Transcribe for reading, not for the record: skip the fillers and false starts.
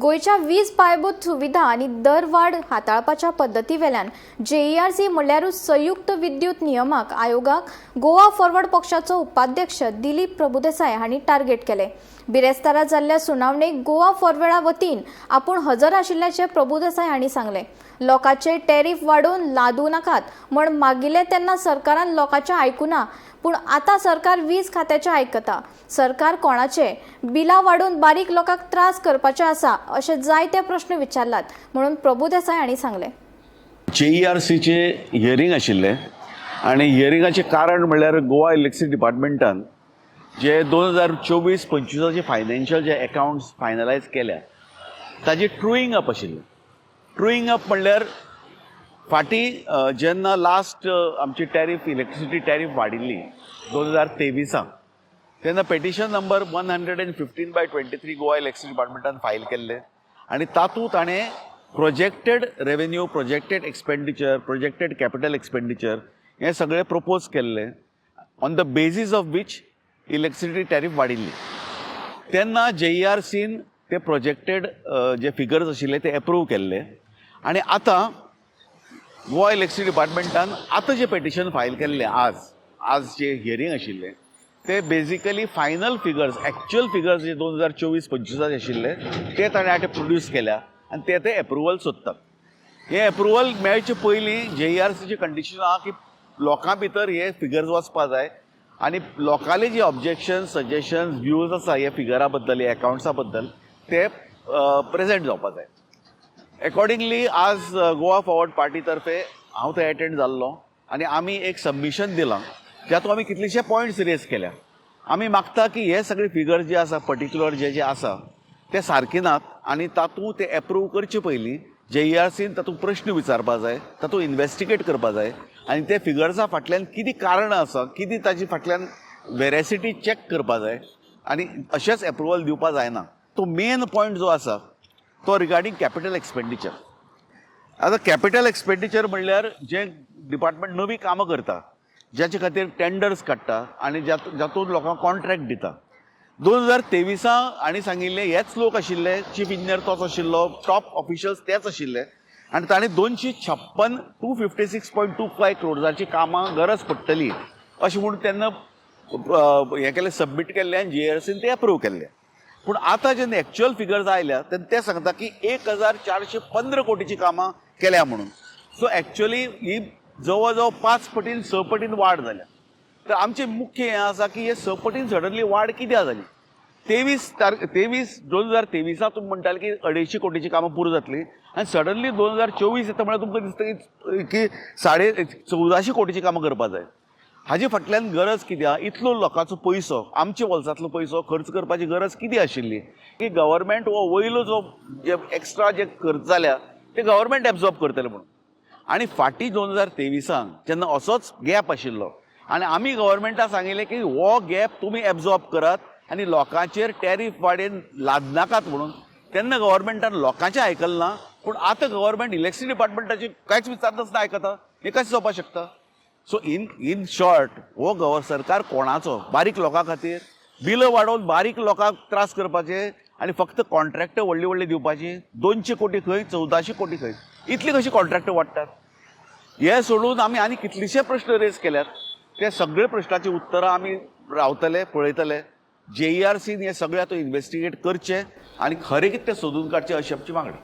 गोंयच्या वीज पायाभूत सुविधा आनी दरवाड हाताळपाच्या पद्दतीवेल्यान जेईआरसी म्हणल्यारूच संयुक्त विद्युत नियमक आयोगाक गोवा फॉरवर्ड पक्षाचो उपाध्यक्ष दिलीप प्रभुदेसाय हांणी टार्गेट केले. बिरेस्तारा जाल्ल्या सुनावणेक गोवा फॉरवर्डा वतीन आपूण हजर आशिल्ल्याचें प्रभुदेसाय हांणी सांगलें. लोकांचे टॅरीफ वाडोवन लादूं नाकात म्हण मागिल्लें तेन्ना सरकारान लोकांचें आयकुना, पूण आतां सरकार वीज खात्याचें आयकता. सरकार कोणाचें? बिलां वाडोवन बारीक लोकांक त्रास करपाचें आसा अशे जायते प्रश्न विचारलात म्हणून प्रभुदेसाय हांणी सांगलें. जेईआरसीचे हियरींग आशिल्लें आनी हियरिंगाचें कारण म्हणल्यार गोवा इलेक्ट्रिसिटी डिपार्टमेंटान जे 2024-25आचे फायनान्शियल जे एकावंट्स फायनलायज केल्या ताजी ट्रुईंग अप आशिल्लें. ट्रुईंग अप म्हणल्यार फाटीं जेन्ना लास्ट आमची टॅरीफ, इलेक्ट्रिसिटी टॅरीफ वाडिल्ली 2023आंत, तेन्ना petition number 115/23 Goa electricity डिपार्टमेंटान file केल्लें आनी तातूंत ताणें projected revenue, projected expenditure, projected capital expenditure हें सगळें प्रपोज केल्लें, on the basis of which electricity tariff वाडिल्ली. तेन्ना जेईआरसीन ते प्रोजेक्टेड जे फिगर्स आशिल्ले ते एप्रूव केल्ले आनी आतां गोवा इलेक्ट्रिसिटी डिपार्टमेंटान आतां जें पेटिशन फायल केल्लें, आज जे हियरींग आशिल्लें, ते basically final figures, actual figures जे 2024-25आचे आशिल्ले ते ताणें आतां प्रोड्यूस केल्या आनी ते ते एप्रुवल सोदतात. हे एप्रुवल मेळचे पयलीं जेईआरसीची कंडिशन आहा की लोकां भितर हे फिगर्स वचपा जाय आनी लोकांले जे ऑब्जेक्शन, सजेशन्स, व्यूज आसा हे फिगरा बद्दल, हे एकावंट्सा बद्दल, ते प्रेझेंट जावपा जाय. एकॉर्डिंगली आज गोवा फॉरवर्ड पार्टी तर्फे हांव थंय एटेंड जाल्लो आनी आमी एक सबमिशन दिलां, जातूंत आमी कितलेशे पॉयंट्स रेज केल्या. आमी मागता की हे सगळे फिगर्स जे आसा, पर्टिक्युलर जे जे आसा, ते सारके नात आनी तातूंत ते एप्रूव करचे पयलीं जेईआरसीन तातूंत प्रश्न विचारपा जाय, तातूंत इन्वेस्टिगेट करपा जाय आनी ते फिगर्सा फाटल्यान कितें कारणां आसा, कितें ताजे फाटल्यान वेरेसिटी चॅक करपा जाय आनी अशेंच एप्रुवल दिवपा जायना. तो मेन पॉयंट जो आसा तो रिगार्डींग कॅपिटल एक्सपेंडिचर. आतां कॅपिटल एक्सपेंडिचर म्हणल्यार जें डिपार्टमेंट नवीं कामां करता, ज्याचे खातीर टेंडर्स काडटा आनी जातूंत लोकांक कॉन्ट्रॅक्ट दिता. 2023आ हांणी सांगिल्लें, हेच लोक आशिल्ले, चीफ इंजिनियर तोच आशिल्लो, टॉप ऑफिशियल्स तेच आशिल्ले आनी ताणें 256, 256.25 क्रोर्साची कामां गरज पडटली अशें म्हूण तेन्ना हें केलें, सबमीट केल्लें आनी जीईआरसीन तें एप्रूव केल्लें. पूण आतां जेन्ना एक्च्युअल फिगर्स आयल्या तेन्ना ते सांगता की 1415 कोटीची कामां केल्या म्हणून. सो एक्च्युअली ही जवळ जवळ 5 पटीन, 6 पटीन वाड जाल्या. तर आमचें मुख्य हें आसा की हे 6 पटीन सडनली वाड कित्याक जाली? 23 तारखे, 23, 2023आ तुमी म्हणटाले की 250 कोटीची कामां पुरो जातली आनी सडनली 2024 येता म्हळ्यार तुमकां दिसता की 1450 कोटीची कामां करपा जाय. हाजे फाटल्यान गरज कितें आहा? इतलो लोकांचो पयसो, आमच्या बोल्सांतलो पयसो खर्च करपाची गरज कितें आशिल्ली? की गव्हर्मेंट हो वयलो जो जे एक्स्ट्रा जे खर्च जाल्या ते गव्हर्मेंट एब्जॉर्ब करतले म्हणून. आनी फाटीं 2023आंक जेन्ना असोच गॅप आशिल्लो आनी आमी गव्हर्मेंटाक सांगिल्लें की हो गॅप तुमी एब्जॉर्ब करात आनी लोकांचेर टॅरीफ वाडयन लादनाकात म्हणून, तेन्ना गव्हर्मेंटान लोकांचें आयकलें ना. पूण आतां गव्हर्मेंट इलेक्ट्रिसिटी डिपार्टमेंटाची कांयच विचारनासतना आयकता, हें कशें जावपाक शकता? सो इन इन शॉर्ट, हो सरकार कोणाचो? बारीक लोकां खातीर बिलां वाडोवन बारीक लोकांक त्रास करपाचे आनी फक्त कॉन्ट्रॅक्ट व्हडली व्हडली दिवपाची. 200 कोटी खंय, 1400 कोटी खंय, इतली कशी कॉन्ट्रॅक्ट वाडटात? हे सोडून आमी आनी कितलेशे प्रश्न रेज केल्यात. ते सगळे प्रश्नाची उत्तरां आमी रावतले, पळयतले. जेईआरसीन हे सगळे आतां इन्वेस्टिगेट करचे आनी खरें कितें तें सोदून काडचें, अशी आमची मागणी.